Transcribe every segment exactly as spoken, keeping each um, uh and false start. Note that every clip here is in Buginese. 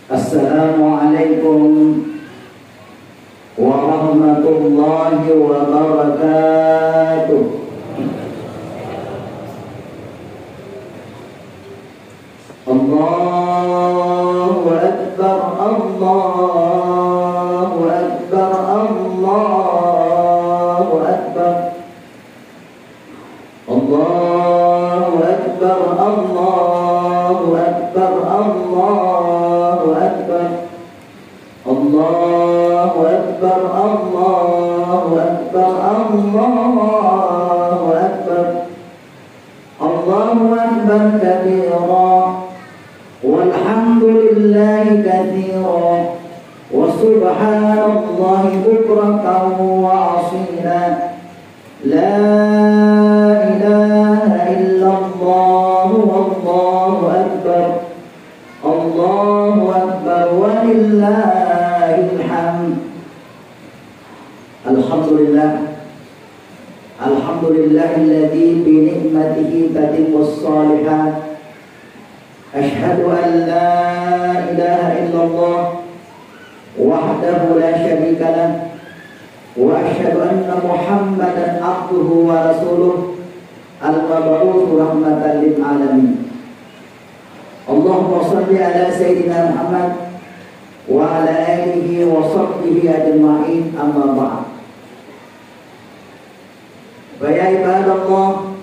Assalamualaikum warahmatullahi wabarakatuh. Allahu Akbar, Allahu Akbar, Allahu Akbar. Allahu Akbar, Allahu Akbar, Allahu Akbar. Allahu Akbar, Allahu Akbar, Allahu Akbar. Allahu Akbar kabira. Walhamdulillahi katsira. Wa subhanallahi bukratan wa asila. La ilaha illallah wallahu akbar. Allahu akbar walillahil hamd. Alhamdulillah. Alhamdulillahilladzi bi ni'matihi tatimmus shalihat. Asyhadu an la ilaha illallah wahdahu la syarika lah, wa asyhadu anna Muhammadan abduhu wa rasuluh, al-mab'uts rahmatan lil alamin. Allahumma shalli ala sayyidina Muhammad wa ala alihi wa sahbihi ajma'in, amma ba'd. Fa ya ibadallah,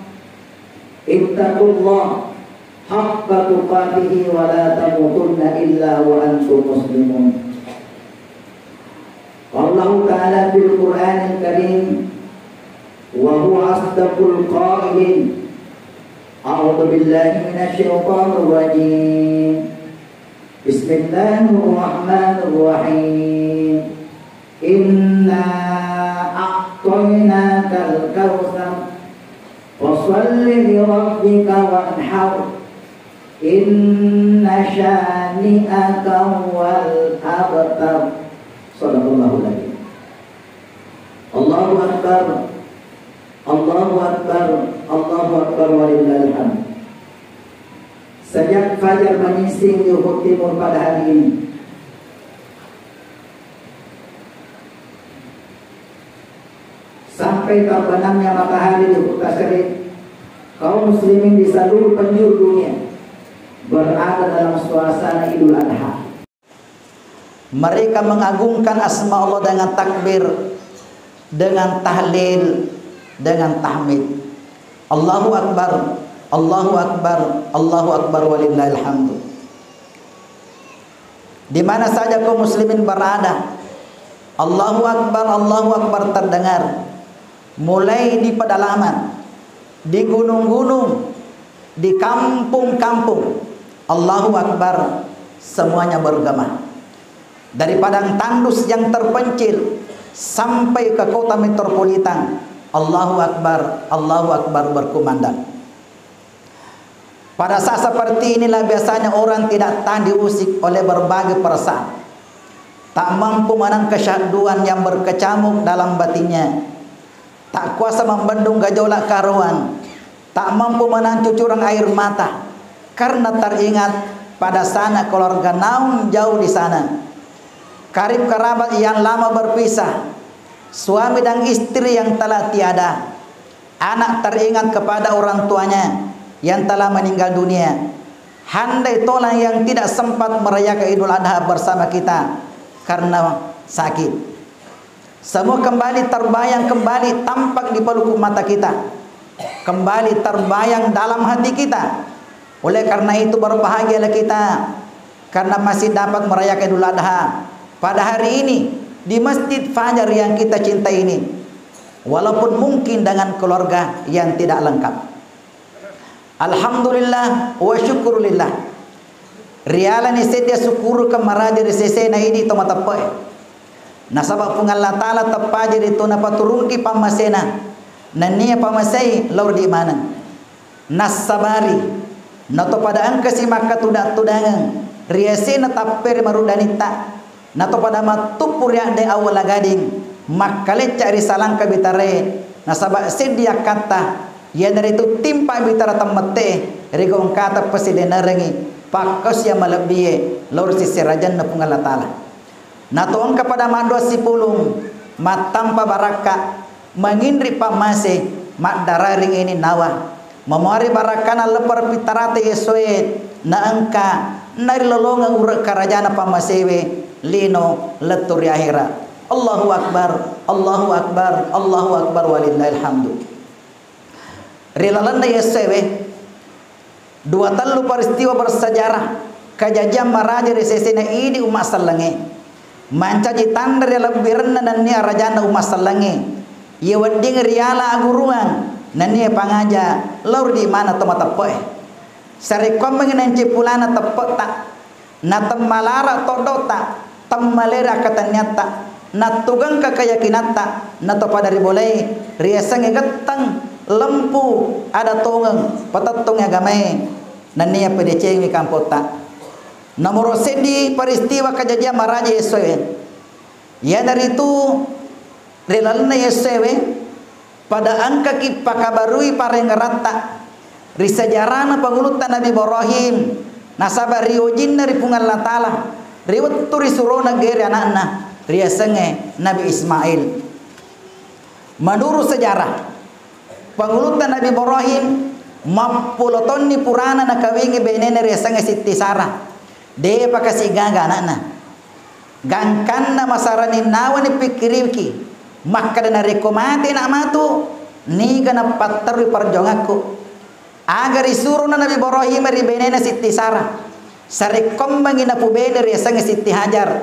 ittaqullaha haqqa tuqatihi wa la tamutunna illa wa antum muslimun. Qala Allahu ta'ala fil Qur'anil Karim, wa huwa asdaqul qailin. A'udzu billahi minasy syaithanir rajim. Bismillahirrahmanirrahim. Inna a'tainakal kautsar. Fashalli li rabbika wanhar. Inna syani'aka huwal abtar. Shadaqallahul adzim. Allahu Akbar. Allahu Akbar. Allahu Akbar walillahil hamd. Sejak fajar menyingsing di ufuk timur pada hari ini, sampai terbenamnya matahari di ufuk tasyrik, kaum muslimin di seluruh penjuru dunia berada dalam suasana Idul Adha. Mereka mengagungkan asma Allah dengan takbir, dengan tahlil, dengan tahmid. Allahu Akbar, Allahu Akbar, Allahu Akbar, walillahil hamdu. Di mana saja kaum muslimin berada, Allahu Akbar, Allahu Akbar terdengar. Mulai di pedalaman, di gunung-gunung, di kampung-kampung, Allahu Akbar, semuanya bergema. Dari padang tandus yang terpencil sampai ke kota metropolitan, Allahu Akbar, Allahu Akbar berkumandang. Pada saat seperti inilah biasanya orang tidak tahan diusik oleh berbagai perasaan. Tak mampu menahan kesyahduan yang berkecamuk dalam batinnya. Tak kuasa membendung gejolak keharuan. Tak mampu menahan cucuran air mata. Karena teringat pada sanak keluarga naung jauh di sana. Karib kerabat yang lama berpisah. Suami dan istri yang telah tiada. Anak teringat kepada orang tuanya yang telah meninggal dunia. Handai tolang yang tidak sempat merayakan Idul Adha bersama kita karena sakit. Semua kembali terbayang, kembali tampak di pelupuk mata kita. Kembali terbayang dalam hati kita. Oleh karena itu, berbahagialah kita karena masih dapat merayakan Idul Adha pada hari ini di Masjid Fajar yang kita cintai ini. Walaupun mungkin dengan keluarga yang tidak lengkap. Alhamdulillah wa syukurulillah. Rialani seddi asukkurukeng maraja ri sesena idi to mateppe'e. Nasaba Puang Allah Ta'ala teppaji ritu napaturungki pammasena, nennia pammasei lao ri idi maneng. Nassabari, nato pada engkasi makkatuda-tudangeng ri asena tapperi maruddanitta. Nato pada mattuppu ri adde awwala gading, makkalecca ri salangka bitarae, nasaba seddi akkatta, iyanaritu timpa bitara temmette'e, ri gongkata pasidenerengngi Pakkasiang malebbie lao ri seserajanna Puang Allah Ta'ala. Nato engka pada maddua sipulung, mattampa barakka, manginri pammase, maddarari ini nawa. Mamuari barakkana lepper pittarate essoe, naengka narilolongeng ure karajana pammasewe, lino lettu ri ahera. Allahu Akbar, Allahu Akbar, Allahu Akbar, walillahil hamdu. Ri lalenna essoewe, dua tellu peristiwa bersejarah, kajajiang maraja ri sesena idi umma sellengnge. Mancaji tanre ri lebbirenna nennia arajanna umma sellengnge. Iya wedding riala aguruang, nennia pangaja lao ri mana to mateppe'e. Sarekkoammengngi nanci pulana teppe'ta, natemmalara toddo'ta, temmalera akkatenniatta, nattugengka keyakinatta, nato pada ribolai, riasengnge getteng, lempu, ada tongeng, patettongngi agamae, nennia pedecengi kampotta. Nomoro seddi peristiwa kajajiang maraja essoe. Iyanaritu ri lalenna essoewe, pada engkaki pakabarui parengeratta ri sejarana pangulutta Nabi Ibrahim, nasaba ri ujinna ri Puang Allah Ta'ala, ri wettu risurona gere anakna, riasengnge Nabi Ismail. Menurut sejarah, pangulutta Nabi Ibrahim, mappulo taunni purana nakawingi benena riasengnge Sitti Sarah. De'pa kasi gaga anakna. Gangkanna masarani nawani pikkiriki, makkeda narekko mate nak matu, niga nappatterui perjuangakku. Aga risurona Nabi Ibrahim ri benena Sitti Sarah, sarekkoammengngi napubene riasengnge Sitti Hajar,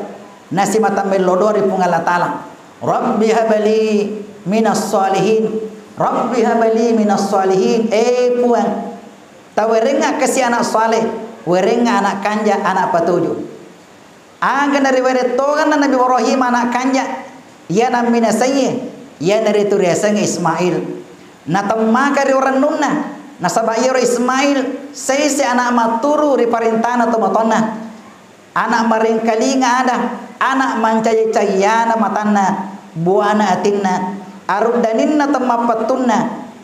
nasimata mello doa ri Puang Allah Ta'ala, "Rabbi habli minas shalihin, Rabbi habli minas shalihin." Eh Puang, tawerengnga kasi anak saleh, werengnga anak kanja, anak patuju. Aga nariwereng tongenna Nabi Ibrahim anak kanja, iyana minasaiye, iyanaritu riasengnge Ismail. Natemmaka ri orennunna, nasaba iyaro Ismail saise anak matturu ri parentana tomatoanna. Anak marengkalinga ada, anak mancaji-cajiyana matanna, buana atinna, aruddaninna temmappettunna,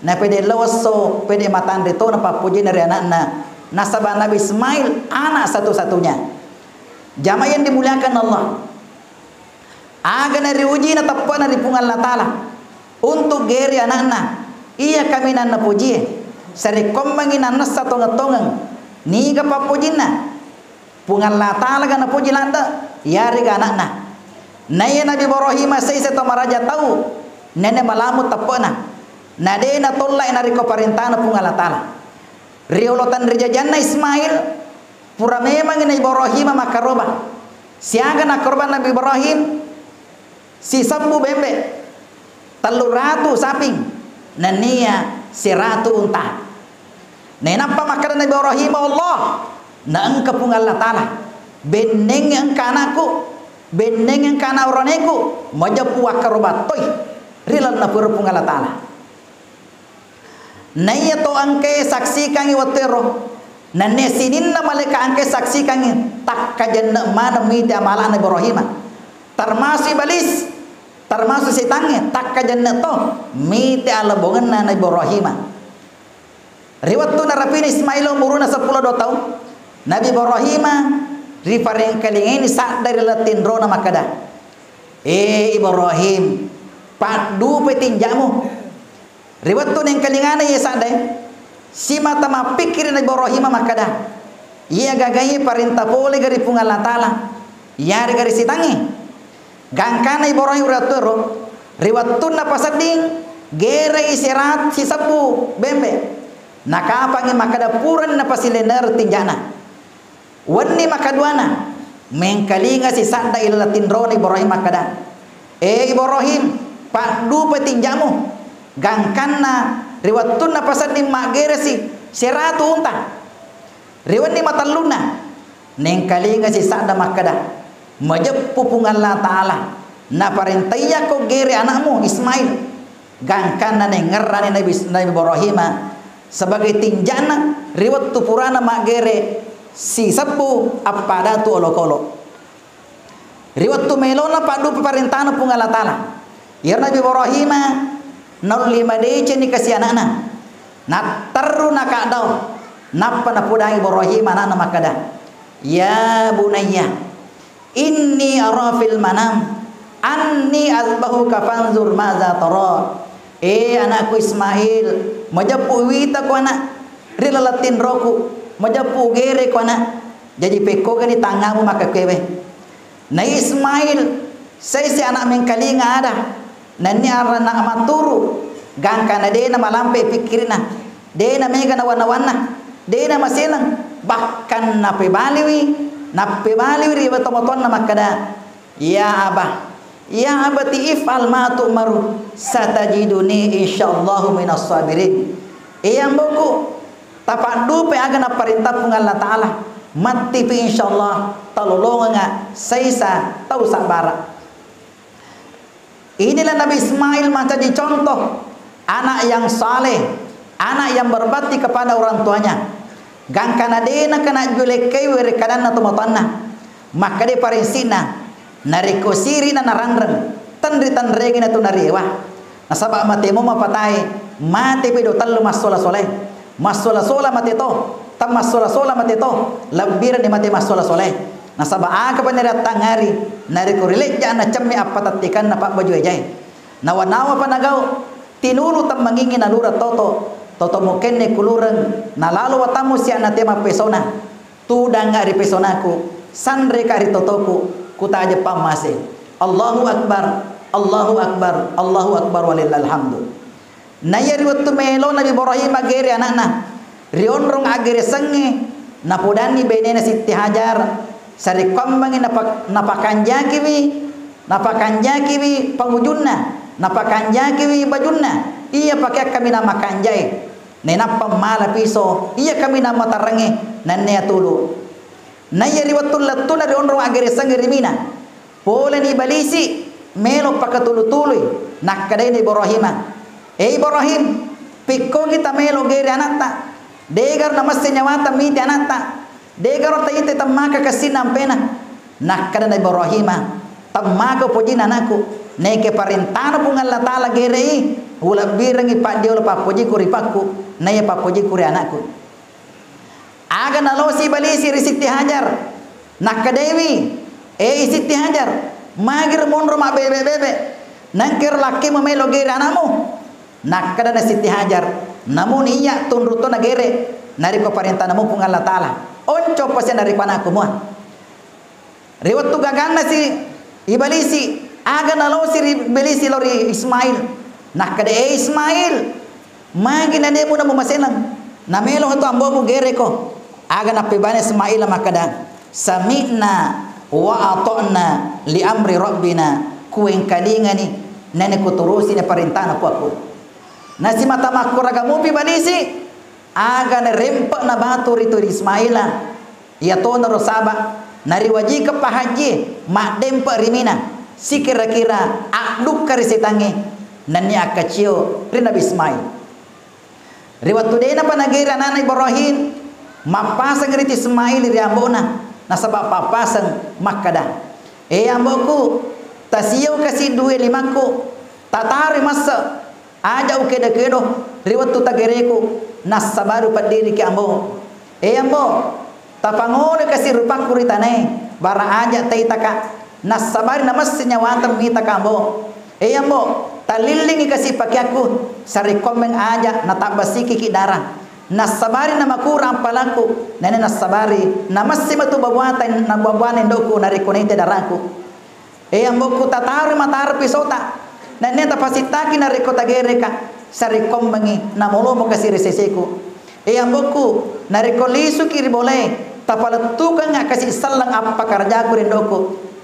napede lao esso, pede matanre tona pappojinna ri anakna. Nasaba Nabi Ismail anak satu-satunya. Jamaah yang dimuliakan Allah, aga nariuji nateppe'na ri Puang Allah Ta'ala untuk gere anakna, iya kaminang napojie, sarekkoammengngi nannessa tongeng-tongeng, niga pappojinna? Puang Allah Ta'ala ga napoji ladde, iyarega anakna. Naiya Nabi Ibrahim saise to maraja tau, nene malamu teppe'na, nade natollai narekko parentana Puang Allah Ta'ala. Riolo tanrijajianna Ismail, pura memangngi Nabi Ibrahim makkaroba. Siaga nakkaroba Nabi Ibrahim? Sisebbu bembe, tellu ratu saping, nennia siratu unta. Nainappa makkeda Nabi Ibrahim, "Allah, naengka Puang Allah Ta'ala, benneng engka anakku, benneng engka anak oroaneku, majeppu wakkaroba toi ri lalenna pura Puang Allah Ta'ala." Naiya to engkae saksikangngi wettuero, nennia sininna malaeka engkae saksikangngi, takkajenne maneng mite amala'na Ibrahima. Termasuk Iblis, termasuk setangnge, takkajenne to mite alebongenna Nabi Ibrahima. Ri wettu narapini Ismail umuruna seppulo dua taung, Nabi Ibrahima riparengkalingaini sadda ri laleng tinrona makkeda, "Eh Ibrahim, paddupai tinja'mu." Ri wettu naengkalingana iye saddae, simata mappikkiri Nabi Ibrahim makkeda, "Iya gagae parenta pole gari Puang Allah Ta'ala, iyarega ri sitangnge?" Gangkana Ibrahim ri wettuero, ri wettunna pasedding, gerei sirat-, sisebbu bembe. Nakapangi makkeda purani napasilennereng tinja'na. Wenni makaduana, mengkalinga si sadda ilaleng tinrona Ibrahim makkeda, "Eh Ibrahim, paddupai tinja'mu." Gangkanna ri wettunna pasedding maggeresi seratu unta. Ri wenni matellunna, nengkalinga si sadda makkeda, "Majeppu Puang Allah Ta'ala, naparentaiyakko gere anakmu Ismail." Gangkanna naengngerrani Nabi, Nabi Ibrahima sebagai tinja'na ri wettu purana maggere sisebbu appadatu olokolo. Ri wettu melona paddupa parentana Puang Allah Ta'ala, iyaro Nabi Ibrahima naulli madecengni kasi anakna. Natterru nakaddao, nappa napodangi Ibrahima anakna makkeda, "Ya bunayya, inni ara fil manam anni azbahuka fanzur maza tara." Eh, anakku Ismail, majeppu wita ko anak, ri laleng tinroku, majeppu gere ko anak. Jaji pekkogani tangamu makkekkewe. Na Ismail, saisi anak mengkalinga ada, nennia aranna matturu, gangkana dena malampe pikkirina, dena mega nawa-nawanna, dena maseneng, bahkan napebaliwi, nappebaliwi ri tomatoanna makkada, "Ya abah, ya abati if'al ma tu'maru, satajiduni insyaallahu minas sabirin." Eh, amboku, tapaddupe aga naparintah Puang Allah Ta'ala, mattipi insyaallah talolongenga saisa tau sabbara. Inilah Nabi Ismail mancaji contoh anak yang saleh, anak yang berbakti kepada orang tuanya. Gangkana dena kena julekkai werekkadanna tomatoanna. Makkeda parensi'na, narekko siri'na naranreng, tenri-tenrengi natu nariewa. Nasaba matemo mapatae, matepi do tellu massola-solae. Massola-sola mate to, tammassola-sola mate to, lebbirenni mate massola-solae. Nasaba aga pa nariattangngari, narekko rilejja nacemme appatettikanna pabbaju ejae. Nawa-nawa pa nagau, tinulu temmengingi nalureng toto, toto mukenne kulureng, nalalo watammu sia nate mappesona. Tudanga ri pesonaku, sanreka ri totoku, kutaje pammase. Allahu Akbar, Allahu Akbar, Allahu Akbar, walillahil hamdu. Naiya ri wettu melo Nabi Ibrahim aggere anakna, ri onrong aggere sengnge, napodanni benena Sitti Hajar, sarekkuammengngi napa-, napakanjakiwi, napakanjakiwi pangujunna, napakanjakiwi bajunna, iya pakeakka mina makanjae. Nainappa mala piso, iya kaminang matarengnge, nennia tulu. Naiya ri wettu lettuna ri onrong aggere sengnge ri Mina, poleni Ibalisi melo pakatulu-tului, nakkedai Ibrahima, "Eh Ibrahim, pikkogi tamelo gere anatta, degaro namesse nyawata mite anatta, degaro taite temmaka kessinna ampena." Nakkeda Nabi Ibrahima, "Temmaka upojinna anakku, naeke parentana Puang Allah Ta'ala gerei, ulebbirengngi paddiolo pappojiku ri pakku, naiya pappojiku ri anakku." Aga nalosi Ibalisi ri Sitti Hajar, nakkedaiwi, "Eh Sitti Hajar, magiro monro mabbebe-bebe, nangkero lakkemu melo gere anakmu?" Nakkedana Sitti Hajar, "Namuni iya tunru tona gere, narekko parentanamu Puang Allah Ta'ala, onco pasi narekko anakku mua." Ri wettu gaganna si Ibalisi, aga nalosi ri Ibalisi lao ri Ismail. Nakkeda, "Eh Ismail, magi nademu namu maseneng? Namelo tu ambomu gereko." Aga nappebani Ismail makkeda, "Sami'na wa ata'na li amri rabbina." Kuengkalingani, nene kuturusi na parentana puakku. Nasimata makkuraga mupi Ibalisi, aga narempe'na batu ritu ri Ismaila. Iyatonaro saba, nariwajikeng pahajjie maddempe ri Mina, sikira-kira addukka ri setangnge, nennia akkacio ri Nabi Ismail. Ri wettu denapa nagere anana Ibrahim, mappaseng riti Ismail ri ambona, nasaba pappaseng makkeda, "Eh amboku, tasiau kasi due limakku, tataroi masse." Aja ukedo-kedo ri wettu tagereku, nassabari upeddiriki ambo. Eh ambo, tapangolo kasi rupakku ri tanae, bara aja taitaka, nassabari namesse nyawateng mitaka ambo. Eh ambo, talillingi kasi pakeakku, sarekkoammeng aja natabbasikiki dara. Nassabari namakura ampalakku, nene nassabari namesse matu babuata, nabuabuana indoku narekko naita daraku. Eh, amboku, tataroi mataro pisota, nennia tapasittaki narekko tagereka, sarekkoammengngi namolomo kasi ri seseku. Eh, amboku, narekko lisuki ri bolae, tapalettukengnga kasi selleng appakarjaku ri indoku,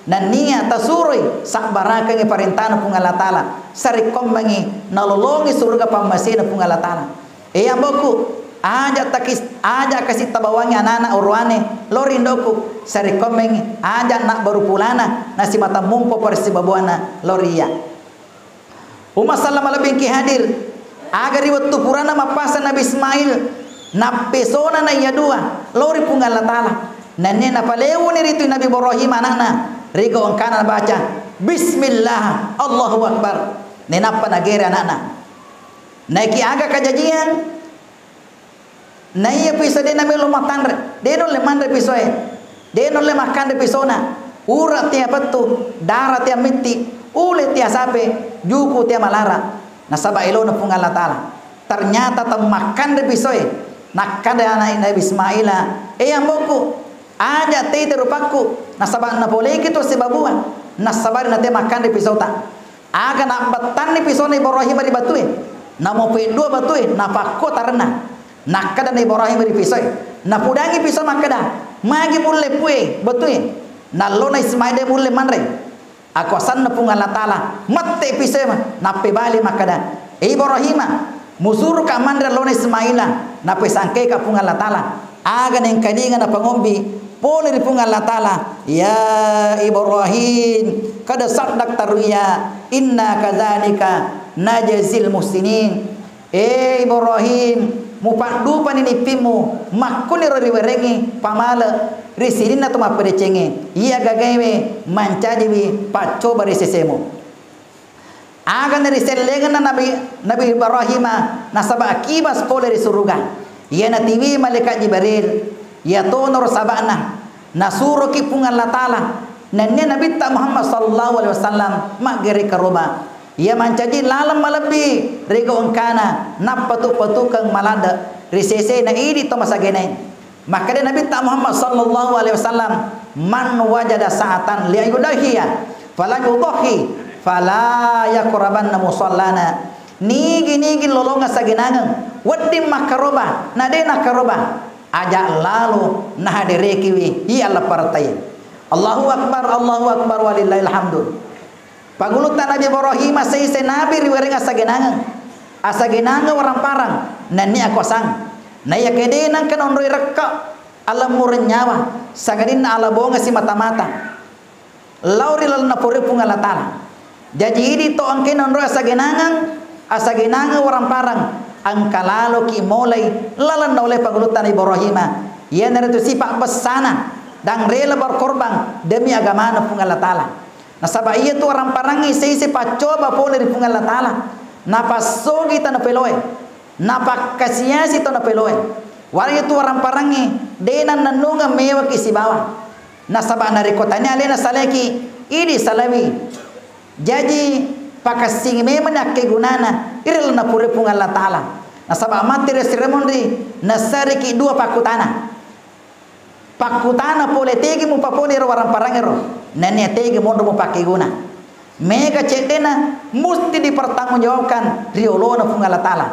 nennia tasuroi sabbarakengngi parentana Puang Allah Ta'ala, sarekkoammengngi nalolongi suruga pammasena Puang Allah Ta'ala. Eh, amboku, aja takis-, aja kasi tabawangngi anana oroane lao ri indoku, sarekkoammengngi aja nabbaru pulana nasimata mumpa parsibabuana lao ri iyya. Umma selleng malebbingki hadir, aga ri wettu purana mappaseng Nabi Ismail, nappesona na iya dua lao ri Puang Allah Ta'ala. Nennia napalewuni ritu Nabi Ibrahim anakna, riga engkana nabaca, "Bismillah, Allahu Akbar." Nenappa nagere anakna. Naiki aga kajajiang? Naiya piso de namelo matanre, de nulle manre pisoe. De' naulle makkanre pisona, ura' tea pettu, dara' tea mitti, ule tea sape, juku' tea malara'. Nasaba' elona Puang Allah Ta'ala. Ternyata temmakkanre pisoe, nakkeda ana' Nabi Ismaila, "E ambo'ku, aja' tei te rupakku, nasaba' napoleiki tu sibabua, nasabari nate makkanre pisota." Aga nabbettanni pisona Ibrahim ri batue, namo peddua batue, napakko tarenna. Nakkeda na Ibrahim ri pisoe, napudangi piso makkeda, "Magi mulle pue batue?" Nallona Ismail de' mulle manre. Akuasanna Puang Allah Ta'ala, mette' pisoe ma, nappebali makkeda, "E Ibrahima, musuruka manre allona Ismaila, napesangkeka Puang Allah Ta'ala." Aga nengkalinga napangobbi pole ri Puang Allah Ta'ala, "Ya Ibrahim, qad saddaqta ru'ya, inna kadzalika najzil muhsinin." E Ibrahim, mupaddupani nippimmu, makkuniro riwerengngi pamale' ri sininna to mappedecengnge, iya gagaewe mancajiwi paccoba ri sesemu. Aga narisellengenna Nabi, Nabi Ibrahima nasaba' kibas pole ri suruga. Iya natiwi malaikat Jibril, iyatonaro saba'na, nasuroki Puang Allah Ta'ala, nennia Nabitta Muhammad sallallahu alaihi wasallam maggere karoba. Iya mancaji laleng malebbi ri gau engkana, nappatu-patukeng maladde' ri sesena idi to masagenae. Makkeda Nabitta Muhammad sallallahu alaihi wasallam, "Man wajada sa'atan li yudahiya, falam yudhahi, fala yaqrabanna musallana." Nigi-nigi lolonga sagenangeng, wedding makkaroba, na de' nakkaroba, aja' lalo nahaderekiwi iya lappartai. Allahu Akbar, Allahu Akbar, walillahil hamdu. Pagulutta Nabi Ibrahim, sese nabi riwereng asagenangeng. Asagenangeng waramparang, nennia akuasang. Naiya kede nengka naonroi rekka, alemmureng nyawa, sangadinna alabonga simata-mata lao ri lalenna pore Puang Allah Ta'ala. Jaji idi to engkae naonroi asagenangeng, asagenangeng waramparang, engka laloki molai lalenna ule pagulutta Nabi Ibrahim. Iyanaritu sipa' bessana, dan rela berkorban demi agamana Puang Allah Ta'ala. Nasaba' iyatu waramparangnge sese paccoba pole ri Puang Allah Ta'ala. Napassogi tau napeloe, napakkasiasi tau napeloe. Wara iyatu waramparangnge de' nannennungeng mewaki sibawa. Nasaba' narekko tania alena salaiki, idi salawi. Jaji pakassingi memeng akkegunana ri lalenna pore Puang Allah Ta'ala. Nasaba' matti ri Sri Monri nasariki dua pakkutana. Pakkutana pole tegi mupapole ro waramparangnge ro, nennia tegi monro mupakkeguna. Mega ceddena musti dipertanggungjawabkan ri olona Puang Allah Ta'ala.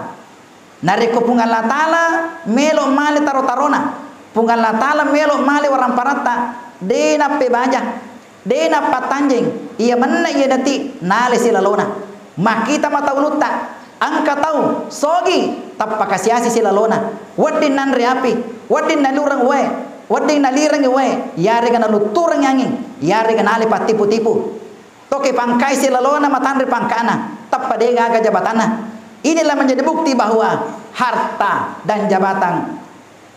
Narekko Puang Allah Ta'ala melo male taro-tarona, Puang Allah Ta'ala melo male waramparatta, de' nappebaja. De' nappattanjeng, iya menna iya dati nale silalona. Makkita mata ulutta, engka tau sogi tappa kasiasi silalona. Wedding nanre api, wedding nalureng wae, wedding nalirengngi wae, yarega naluttureng anging, yarega nale pattipu-tipu. Toke pangkai silalona matanre pangkana, tappa de' gaga jabatanna. Inilah menjadi bukti bahwa harta dan jabatan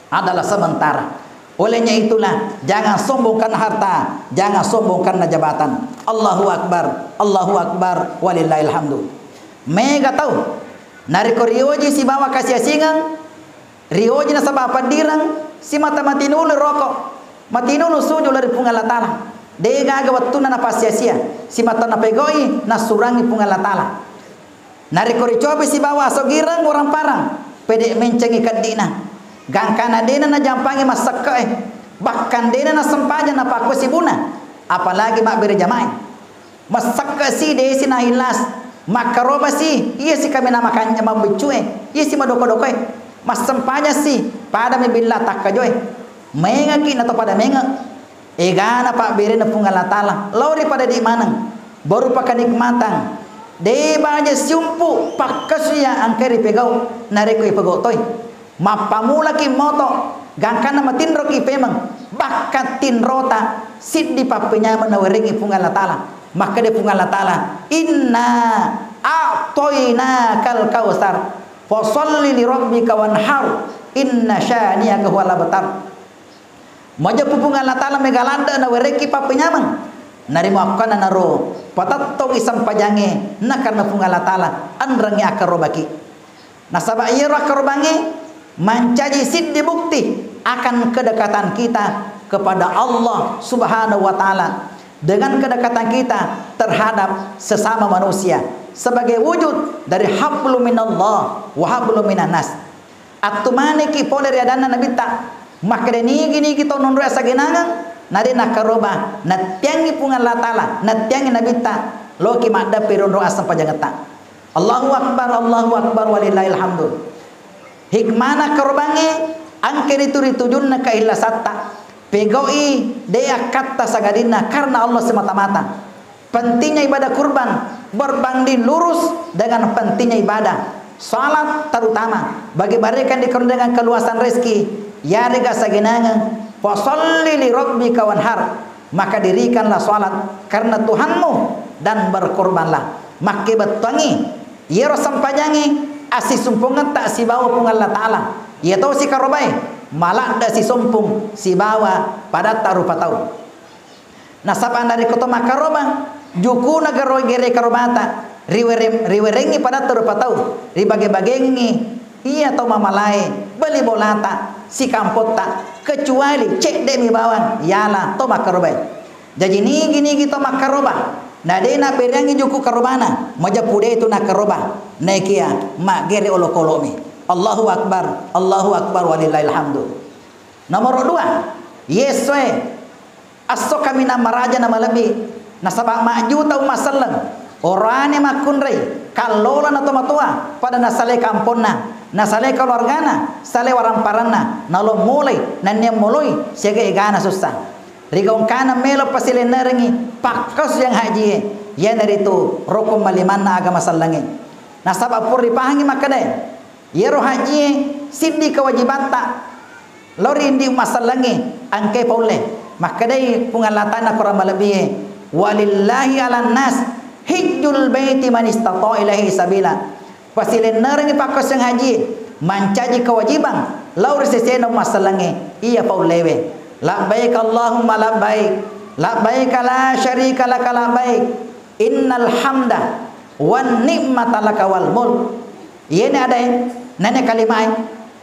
adalah sementara. Olehnya itulah, jangan sombong karena harta, jangan sombong karena jabatan. Allahu Akbar, Allahu Akbar, walillahil hamdu. Mega tau, narekko rioji sibawa kasiasingeng, rioji nasaba paddireng, simata matinulu roko, matinulu suju lao ri Puang Allah Ta'ala. De' gaga wettunna napasia-sia, simata napegau'i, nassurangi Puang Allah Ta'ala. Narekko ricobai sibawa asogireng waramparang, pede' mencengi keddi'na. Gangkana de'na najampangi massekke'e, bahkan de'na nasempajang napakko sibuna, apalagi mabbere jamae. Massekke' si de'si na ilas, makkaroba si, iya si kaminang makanja mabbiccue, iya si madoko-dokoe. Massempajang si, padami billa takkajoe. Maengaki nato pada menge'. Egana pabberena Puang Allah Ta'ala, lao ri pada di' maneng, berupa kenikmatan. De' baja siumpu pakkasuya engka ripegau, narekko ipegau toi. Mappamulaki moto, gangkanna matinroki pemeng, bakka tinrota siddi pappenyameng nawerengngi Puang Allah Ta'ala. Makkeda Puang Allah Ta'ala, "Inna a'toinakal kautsar, fasalli li rabbika wanhar, inna syani'aka huwal abtar." Majeppu Puang Allah Ta'ala mega ladde' nawerekki pappenyameng. Narimakkuannanaro, patettongi sempajangnge, nakanna Puang Allah Ta'ala, enrengngi akkarobaki. Nasaba' iyaro akkarobangnge mancaji siddi bukti akan kedekatan kita kepada Allah Subhanahu wa Ta'ala dengan kedekatan kita terhadap sesama manusia sebagai wujud dari hablum minallah wa hablum minan nas. Attumaniki pole ri adanna Nabitta, makkeda nigi-nigi tau nonroe asagenangeng, nade nakkaroba, nattiangi Puang Allah Ta'ala, nattiangi Nabitta, loki maddeppe ronro assempajangetta. Allahu Akbar, Allahu Akbar, walillahil hamdu. Hikmana karobangnge, engka ritu ritujunna kaillasatta. Pegau'i de akkatta sangadinna karena Allah semata-mata. Pentingnya ibadah kurban berbanding lurus dengan pentingnya ibadah salat, terutama bagi mereka yang dikaruniai dengan keluasan rezeki, yarega sagenangeng, "Fasalli li rabbika wanhar," maka dirikanlah salat karena Tuhanmu dan berkurbanlah. Makkebettuangngi Iyaro sempajangnge assisumpungetta sibawa Puang Allah Ta'ala. Iya to sikarobae maladde sisompung sibawa padatta rupa tau. Nasaba narekko to makkaroba, jukuna garo-, gere karobata, riwere-, riwerengngi padatta rupa tau, ribage-bagengngi iya to mamalae, bali bolata, sikampotta, kecuali cedde'mi bawang yala to makkarobae. Jaji nigi-nigi to makkaroba, na de nabbereangngi juku karobana, majeppu de tu nakkaroba, naekia maggere olokolomi. Allahu Akbar, Allahu Akbar, walillahil hamdu. Nomor dua, yesoe, esso kaminang maraja na malebbi, nasaba majjuta umma selleng, orane makkunrai, kallola na tomatoa, pada nasalai kamponna, nasalai keluargana, salai waramparanna, nalo mulai, nennia moloi, siaga egana sussa. Rigaung kanang melo pasilennerengngi pakkasuwiyang hajie, iyanaritu rukung malimanna agama sellengnge. Nasaba pura ripahangngi makkedae, iyaro hajie siddi kewajibatta lao ri indi umma sellengnge engkae paulle. Makkedai Puang Allah Ta'ala Qur'an malebbie, "Walillahi 'alan nas hijjul baiti man istata'a ilaihi sabila." Pasilennerengngi pakkoseng hajie mancaji kewajibang lao ri sesena umma sellengnge iya paullewe. Labbaik Allahumma labbaik, labbaik la syarika laka labbaik, innal hamda wan ni'mata laka wal mulk. Iyene adae, nane kalimae,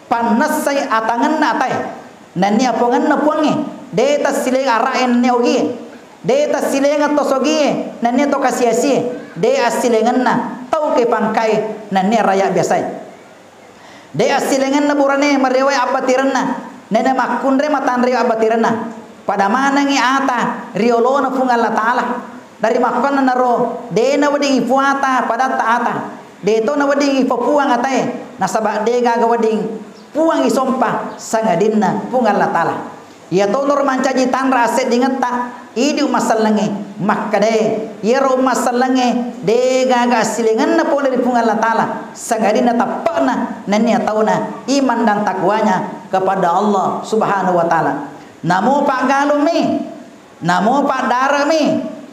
pannessai atangenna atae, nennia puangenna puangnge, de tassilenga arae nennia ogie. De tassilengeng to sogie, nennia to kasiasie, de assilengenna tau ke pangkae, nennia raya biasae. De assilengenna burane mariwae abbatirenna, nennia makkunrai matanre abbatirenna. Pada manengngi ata riolona Puang Allah Ta'ala. Dari makkonna naro, de nawedding ipuata padatta ata. De to nawedding ipapuang atae, nasaba de gaga wedding puang isompa sangadinna Puang Allah Ta'ala. Iya tonaro mancaji tanra asseddingetta, idi umma sellengnge, makkedae, iyaro umma sellengnge, de gaga assilengenna pole ri Puang Allah Ta'ala, sangadinna tappe'na nennia tauna iman dan takwanya kepada Allah Subhanahu wa Ta'ala. Namo paggalummi, namo paddare'mi,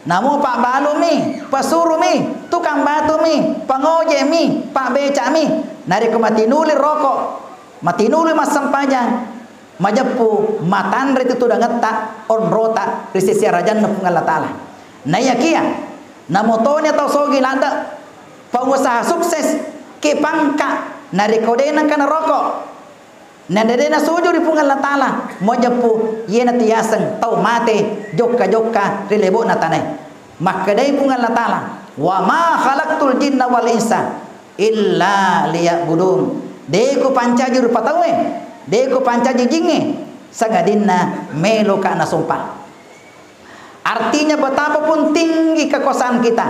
namo pabbalumi, pasurumi, tukang batumi, pangoje'mi, pabbeca'mi, narekko matinuli roko, matinuli massempajang, majeppu matanre tu tudangetta, onrota ri sese arajanna Puang Allah Ta'ala. Naiyakia, namo toni tau sogi ladde, pengusaha sukses, ke pangka, narekko de nengka naroko, na de nasuju ri Puang Allah Ta'ala, majeppu iye natiaseng tau mate jokka-jokka ri lebo'na tanae. Makkedai Puang Allah Ta'ala, "Wa ma khalaqtul jinna wal insa illa liya'budun." De kupancaji rupa tauwe, de kupancaji jingnge, sangadinna meloka nasompa. Artinya, betapapun tinggi kekuasaan kita,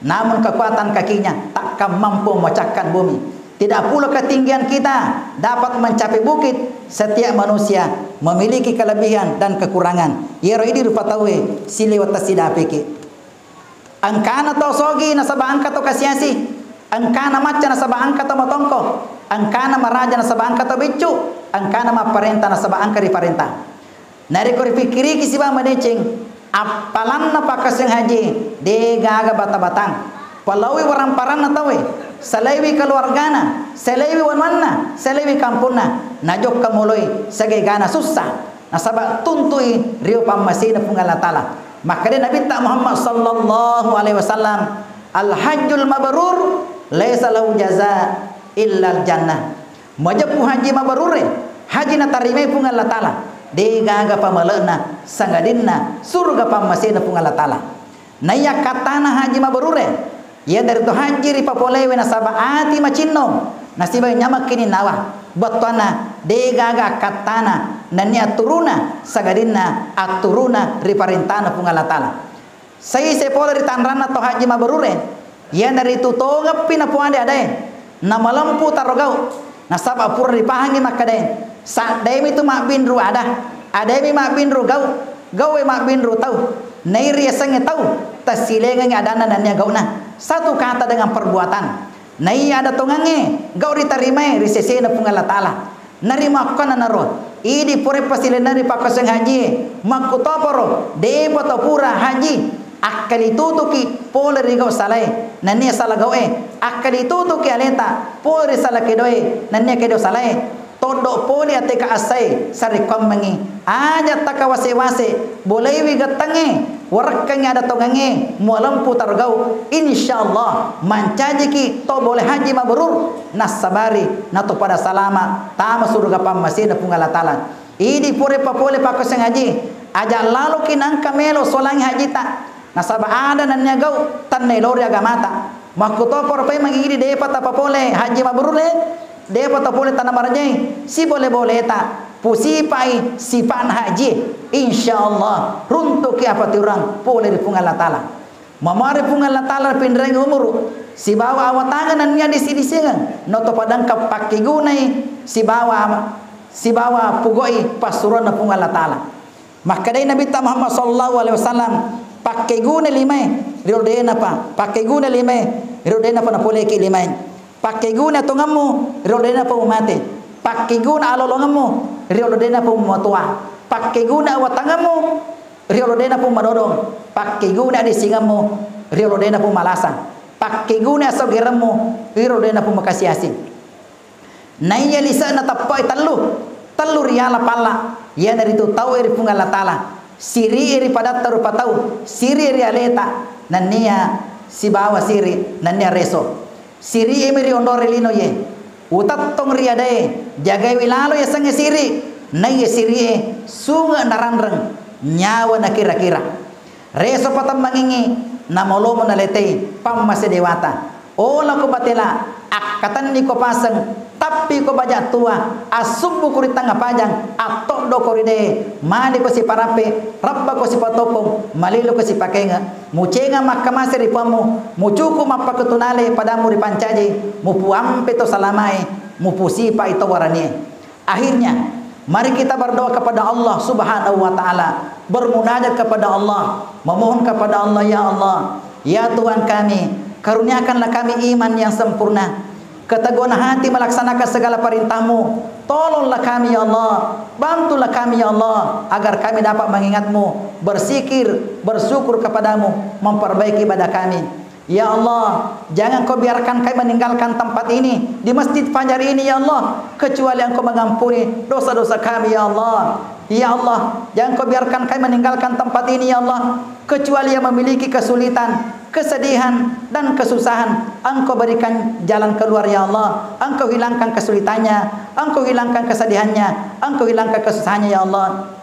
namun kekuatan kakinya takkan mampu memecahkan bumi. Tidak pula ketinggian kita dapat mencapai bukit. Setiap manusia memiliki kelebihan dan kekurangan. Iyaro idi rupa tauwe siliweng tassidapiki. Engkana tau sogi nasaba engka tau kasiasi, engkana macca nasaba engka tau matongko, engkana maraja nasaba engka tau biccu, engkana mapparenta nasaba engka riparenta. Narekko ripikkiriki sibawa madeceng, appalanna pakkaseng haji, de gaga bata-batang. Palaui waramparanna tauwe, salaiwi keluargana, salaiwi wanuanna, salaiwi kamponna, najokka moloi sagegana sussa. Nasaba tuntui rio pammasena Puang Allah Ta'ala. Makkeda Nabitta Muhammad sallallahu alaihi wasallam, "Al hajjul mabrur laisa lahu jaza illal jannah." Majeppu haji mabrure, haji natarimai Puang Allah Ta'ala. Degaga pamale'na sangadinna suruga pammasena Puang Allah Ta'ala. Naiya kattana haji mabrure, iyanaritu haji ripapolewe nasaba ati macinnong, nasiba nyamekki ninnawa. Bettuanna degaga kattana nennia atturuna sangadinna atturuna riparentana Puang Allah Ta'ala. Saise pole ri tanranna to haji mabrure, iyanaritu tongeppi napoade adae, namalempu taro gau, nasaba pura ripahangi makkadae, saddaemitu mabbinru ada, adaemi mabbinru gau, gaue mabbinru tau, nai riasengnge tau, tessilengengngi adanna nennia gauna, satu kata dengan perbuatan. Naiya ada tongengnge, gau ritarimae ri sesena Puang Allah Ta'ala. Narimakkuannanaro, idi pura pasilennari pakkoseng hajie, makkutoparo, depa to pura haji, akkalitutuki pole ri gau salae, nennia sala gaue, akkalitutuki aleta pole ri sala kedoe, nennia kedo salae, toddo pole ateka assae, sarekkuammengngi, aja takawase-wase, bolaiwi gettengnge, warekkengngi ada tongengnge, mualempu tarogau, insyaallah, mancajiki to bole haji mabrur, nassabari natopada salama tama suruga pammasena Puang Allah Ta'ala. Idi pura papole pakkoseng haji, aja laloki nangka melo solangi hajita, nasaba ada nennia gau tennai lori agamata. Makkutoparo paimeng idi depa tapapole haji mabrure, depa tapole tana marajai, sibole-boleta pusipai sipa'na haji, insyaallah runtuki apatiurang pole ri Puang Allah Ta'ala. Mamare Puang Allah Ta'ala pinrengngi umuru sibawa awatangeng nennia disi-disingeng, nato padangka pakkegunai sibawa, sibawa pugoi passuroanna Puang Allah Ta'ala. Makkedai Nabitta Muhammad sallallahu alaihi wasallam, pakkeguna limae ri odenapa, pakkeguna limae ri odenapa napoleki limae. Pakkeguna tongemmu ri odenapa mumate. Pakkeguna alolongemmu ri odenapa mumatoa. Pakkeguna awatangemmu ri olo dena pung madodong, pakkeguna disingemmu ri olo dena pung malasa, pakkeguna asogeremmu ri olo dena pung makasi-asi. Naiya lise'na teppe'e tellu, tellu riala palla, iyanaritu tau'e ri Puang Allah Ta'ala, siri'e ri padatta rupa tau, siri'e ri aleta, nennia sibawa siri, nennia reso. Siri'e mi ri onrong ri lino iye. Utettong ri adae, jagaiwi lalo yasengnge siri. Naiya siri'e sunge naranreng, nyawa nakira-kira. Reso patemmangengngi, namolomo naletei, pammase dewata. Olako batela, akkatenniko paseng, tappiko baja tua, assubbuko ri tengnga pajang, attoddoko ri de, maliko siparappe, rabbako sipatokong, maliloko sipakenge. Mucengang makkamase ri puammu, mucuku mappaketunale padammu ripancaji, mupuampe to salamae, mupusipai to waranie. Akhirnya, mari kita berdoa kepada Allah Subhanahu wa Ta'ala, bermunajat kepada Allah, memohon kepada Allah, "Ya Allah, ya Tuhan kami, karuniakanlah kami iman yang sempurna, keteguhan hati melaksanakan segala perintahmu. Tolonglah kami, ya Allah. Bantulah kami, ya Allah, agar kami dapat mengingatmu, berzikir, bersyukur kepadamu, memperbaiki ibadah kami. Ya Allah, jangan kau biarkan kami meninggalkan tempat ini, di Masjid Fajar ini, ya Allah, kecuali Engkau mengampuni dosa-dosa kami, ya Allah. Ya Allah, jangan kau biarkan kami meninggalkan tempat ini, ya Allah, kecuali yang memiliki kesulitan, kesedihan, dan kesusahan. Engkau berikan jalan keluar, ya Allah. Engkau hilangkan kesulitannya, Engkau hilangkan kesedihannya, Engkau hilangkan kesusahannya, ya Allah.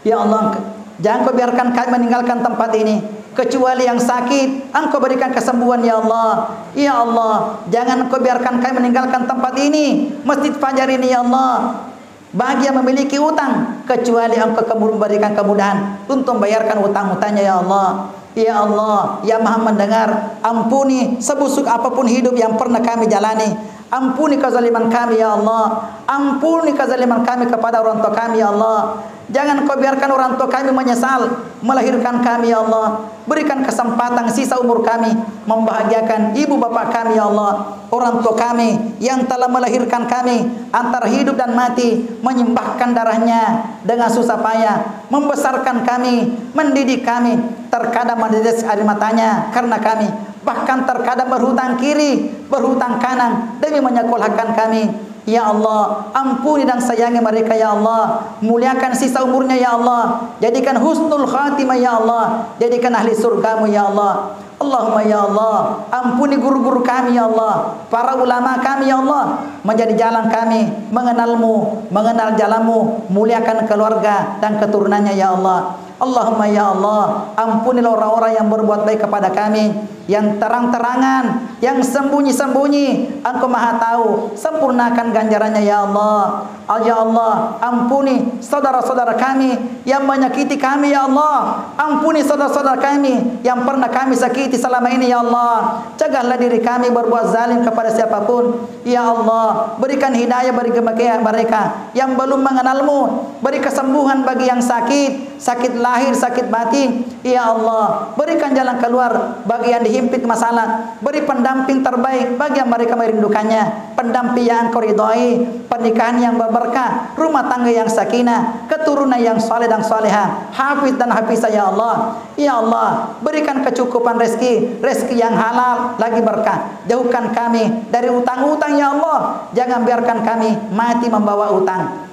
Ya Allah, jangan kau biarkan kami meninggalkan tempat ini, kecuali yang sakit, Engkau berikan kesembuhan, ya Allah. Ya Allah, jangan Engkau biarkan kami meninggalkan tempat ini, Masjid Fajar ini, ya Allah. Bagi yang memiliki utang, kecuali Engkau kemur-, memberikan kemudahan untuk membayarkan utang-utangnya, ya Allah. Ya Allah, yang Maha Mendengar, ampuni sebusuk apapun hidup yang pernah kami jalani. Ampuni kezaliman kami, ya Allah. Ampuni kezaliman kami kepada orang tua kami, ya Allah. Jangan Kau biarkan orang tua kami menyesal melahirkan kami, ya Allah. Berikan kesempatan sisa umur kami membahagiakan ibu bapak kami, ya Allah. Orang tua kami yang telah melahirkan kami antara hidup dan mati, menyumbahkan darahnya dengan susah payah, membesarkan kami, mendidik kami, terkadang menetes air matanya karena kami, bahkan terkadang berhutang kiri, berhutang kanan demi menyekolahkan kami. Ya Allah, ampuni dan sayangi mereka, ya Allah. Muliakan sisa umurnya, ya Allah. Jadikan husnul khatimah, ya Allah. Jadikan ahli surgamu, ya Allah. Allahumma ya Allah, ampuni guru-guru kami, ya Allah. Para ulama kami, ya Allah. Menjadi jalan kami mengenalmu, mengenal jalanmu. Muliakan keluarga dan keturunannya, ya Allah. Allahumma ya Allah, ampunilah orang-orang yang berbuat baik kepada kami, yang terang-terangan, yang sembunyi-sembunyi. Engkau Maha Tahu, sempurnakan ganjarannya, ya Allah. Ah, ya Allah, ampuni saudara-saudara kami yang menyakiti kami, ya Allah. Ampuni saudara-saudara kami yang pernah kami sakiti selama ini, ya Allah. Cegahlah diri kami berbuat zalim kepada siapapun. Ya Allah, berikan hidayah bagi mereka yang belum mengenalmu. Beri kesembuhan bagi yang sakit, sakit lahir, sakit batin. Ya Allah, berikan jalan keluar bagi yang dihimpit masalah. Beri pendamping terbaik bagi yang mereka merindukannya. Pendamping yang Engkau ridhoi, pernikahan yang berberkah, rumah tangga yang sakinah, keturunan yang saleh dan salehah, hafiz dan hafizah, ya Allah. Ya Allah, berikan kecukupan rezeki, rezeki yang halal lagi berkah. Jauhkan kami dari utang-utang, ya Allah. Jangan biarkan kami mati membawa utang.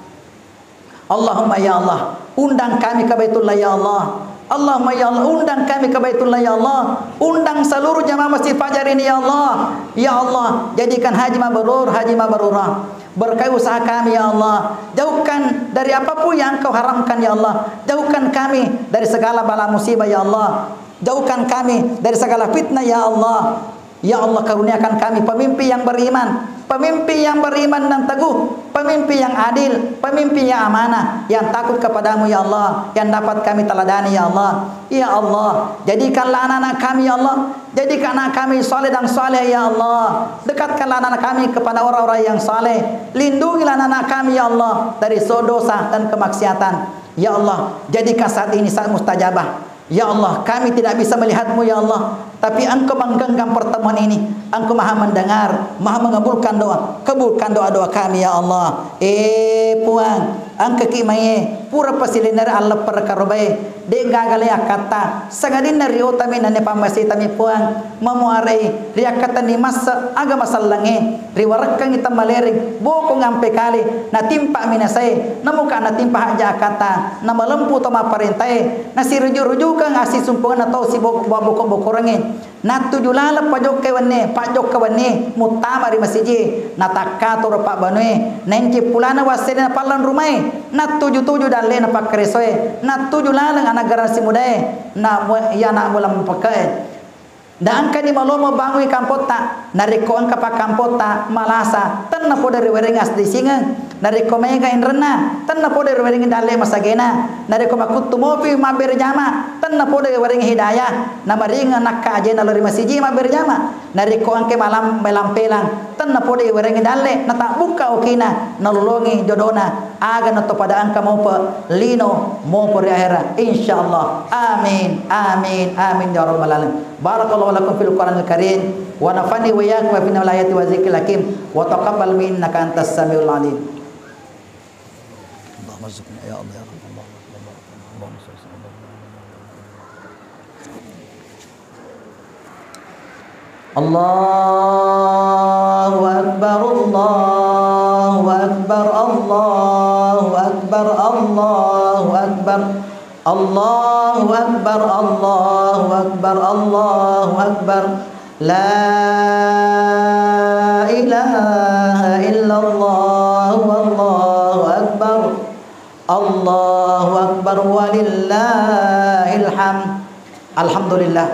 Allahumma ya Allah, undang kami ke Baitullah, ya Allah. Allahumma ya Allah, undang kami ke Baitullah, ya Allah. Undang seluruh jamaah Masjid Fajar ini, ya Allah. Ya Allah, jadikan haji mabrur, haji mabrurah. Berkahi usaha kami, ya Allah. Jauhkan dari apapun yang Engkau haramkan, ya Allah. Jauhkan kami dari segala bala musibah, ya Allah. Jauhkan kami dari segala fitnah, ya Allah. Ya Allah, karuniakan kami pemimpin yang beriman, pemimpin yang beriman dan teguh, pemimpin yang adil, pemimpin yang amanah, yang takut kepada-Mu, ya Allah, yang dapat kami teladani, ya Allah. Ya Allah, jadikanlah anak-anak kami, ya Allah, jadikan anak kami saleh dan saleh, ya Allah. Dekatkanlah anak-anak kami kepada orang-orang yang saleh. Lindungilah anak-anak kami, ya Allah, dari so-, dosa dan kemaksiatan. Ya Allah, jadikan saat ini saat mustajabah. Ya Allah, kami tidak bisa melihat-Mu, ya Allah, tapi Engkau menggenggam pertemuan ini. Engkau Maha Mendengar, Maha Mengabulkan doa. Kabulkan doa-doa kami, ya Allah. Eh, Puang, engkaki mae, pura pasilenere alleppereng karobae, de' gaga le akkatta, sangadinna riotami nennia pammasitami, Puang, mamuarei riakkatenni masse aga masellengnge, riwarekkengngi temmalereng, bokong ampe kale, natimpa minasae, namuka natimpa hajja akkatta, namalempu to mapparentae, nasiruju-rujukeng assisumpungenna to sibo-, bokong-bokorengnge. Nattuju laleng pajokka wenni, pajokka wenni, muttama ri masiji, natakka toro pabbanue, nainci pulana wassena napallang rumae, nattuju-tuju dallena pakkaresoe, nattuju laleng anagara simudae, na mu-, iya na mulang pekke'e. Naengkani malomo bangungi kampotta, narekko engka pakkampotta malasa, tenna podo riwerengngi asdisingeng. Narekko maega enrenna, tenna podo riwerengngi dalle masagena. Narekko makuttu mopi mabbere jama, tenna podo riwerengngi hidayah. Namaringeng nakka ajena lao ri masiji mabbere jama. Narekko engka malam-, malampelang, tenna podo riwerengngi dalle, natabbukka okina, nalolongi jodona. Aga nato pada engka mopa lino mopa ri ahera. Insyaallah. Amin. Amin. Amin ya rabbal alamin. Barakallahu lakum fil Qur'anil Karim, wa nafa'ni wa iyyakum bima fihi minal ayati wa dzikril hakim, wa taqabbal minni innaka antas samiul alim. Allahumma rzuqna ya Allah ya Rabb. Allahumma shalli ala Muhammad. Allahu Akbar, Allahu Akbar, Allahu Akbar, Allahu Akbar. Allahu Akbar, Allahu Akbar, Allahu Akbar. La ilaha illallah, wallahu akbar. Allahu Akbar, walillahil hamd. Alhamdulillah.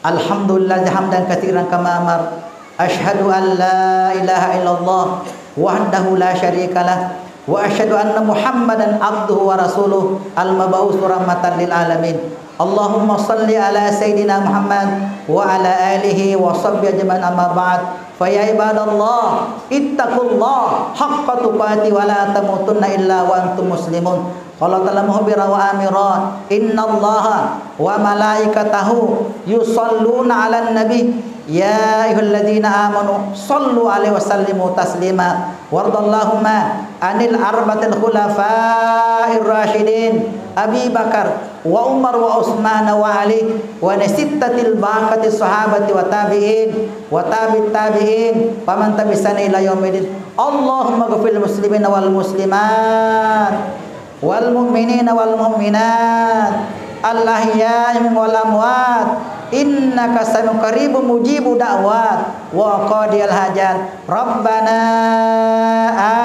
Alhamdulillah hamdan katsiran kama amar. Asyhadu an la ilaha illallah wahdahu la syarika lah. Wa asyhadu anna Muhammadan abduhu wa rasuluh al-mab'uts rahmatan lil alamin. Allahumma shalli ala sayyidina Muhammad wa ala alihi wa sahbihi ajmain, amma ba'd. Fa ya ibadallah, ittaqullah haqqa tuqatih wa la tamutunna illa wa antum muslimun. Qala ta'ala mukhbiran wa amira, innallaha wa malaikatahu yusalluna 'alan nabi, ya ayyuhalladzina amanu sallu 'alaihi wa sallimu taslima. Wardallahumma 'anil arba'atil khulafair rasyidin, Abi Bakar, wa Umar wa Utsman wa Ali wa li sittatil baqati sahabati wa tabi'in wa tabi'it tabi'in faman tabi'ahum ila yaumiddin. Allahumma ighfir lil muslimina wal muslimat wal mu'minina wal mu'minat al ahya'i minhum wal amwat innaka sami'un qaribun mujibud da'wat wa qadiyal hajat. Rabbana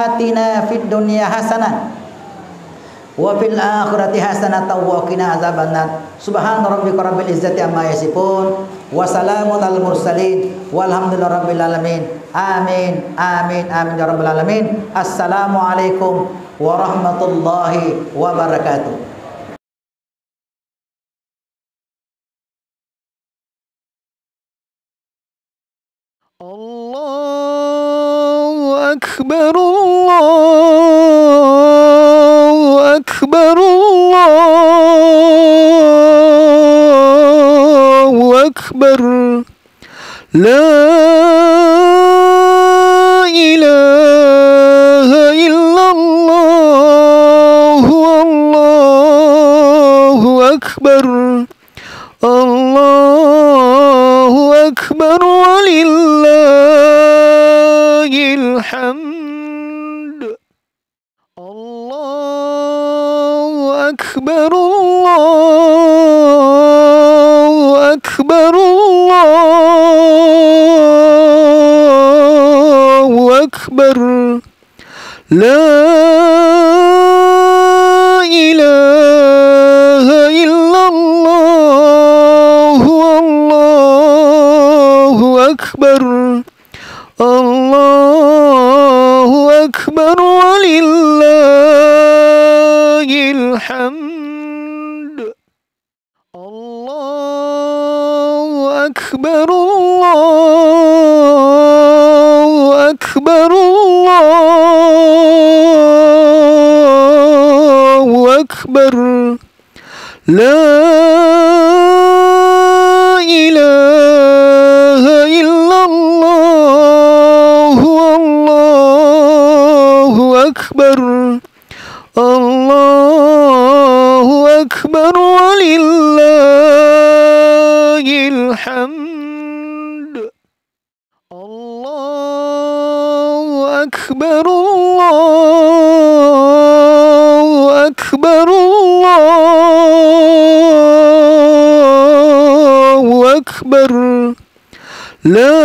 atina fid dunya hasanah wa fil akhirati hasanatan wa qina adzabannar. Subhana rabbika rabbil izzati amma yasifun. Wa salamun alal mursalin. Walhamdulillahi rabbil alamin. Amin, amin, amin ya rabbal alamin. Assalamualaikum warahmatullahi wabarakatuh. الله أكبر، الله أكبر، الله أكبر. لا إله إلا الله، والله أكبر. الله أكبر ولله الحمد. الله أكبر، الله أكبر، الله أكبر. لا إله إلا الله، والله أكبر. الله أكبر ولله الحمد. الله أكبر، الله أكبر، الله أكبر. لا إله إلا الله، والله أكبر. الله أكبر ولله الحمد. الله أكبر، الله أكبر، الله أكبر. لا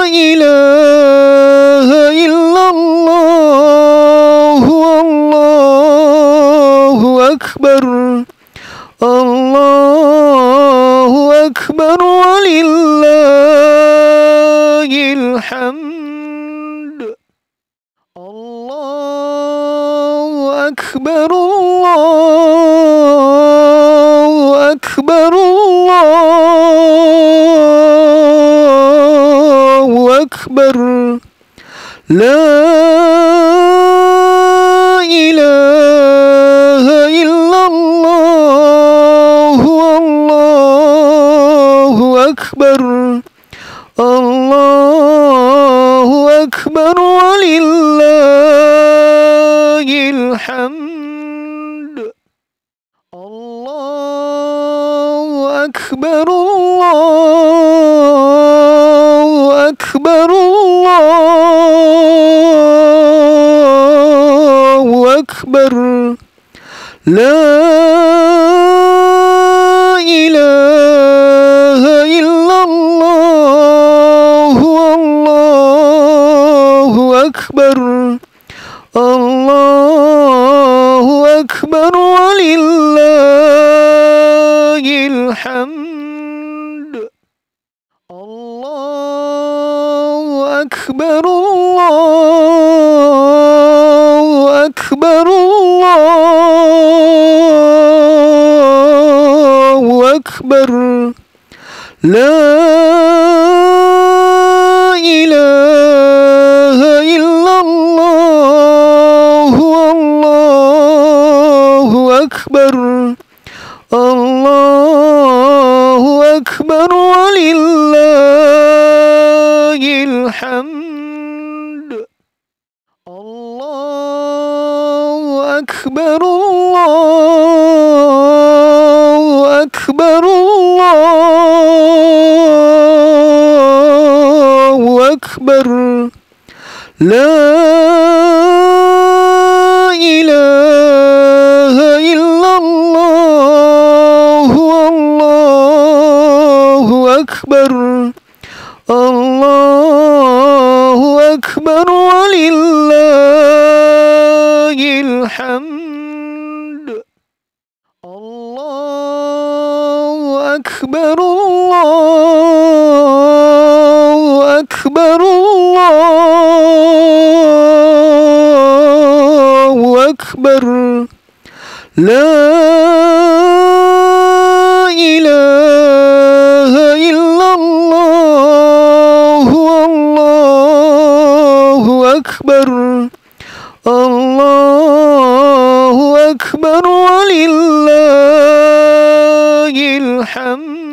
إله إلا الله، والله أكبر. الله أكبر ولله الحمد. الله أكبر، الله أكبر، الله أكبر. لا إله إلا الله، والله أكبر. الله أكبر ولله الحمد. الله أكبر، الله أكبر، الله أكبر. لا إله إلا الله، والله أكبر. الله أكبر ولله الحمد. الله أكبر، الله أكبر، الله أكبر. لا إله إلا الله، والله أكبر. الله أكبر ولله الحمد. الله أكبر، الله أكبر. لا إله إلا الله، والله أكبر. الله أكبر ولله الحمد. الله أكبر، الله أكبر، الله أكبر. لا إله إلا الله، والله أكبر. الله أكبر ولله الحمد.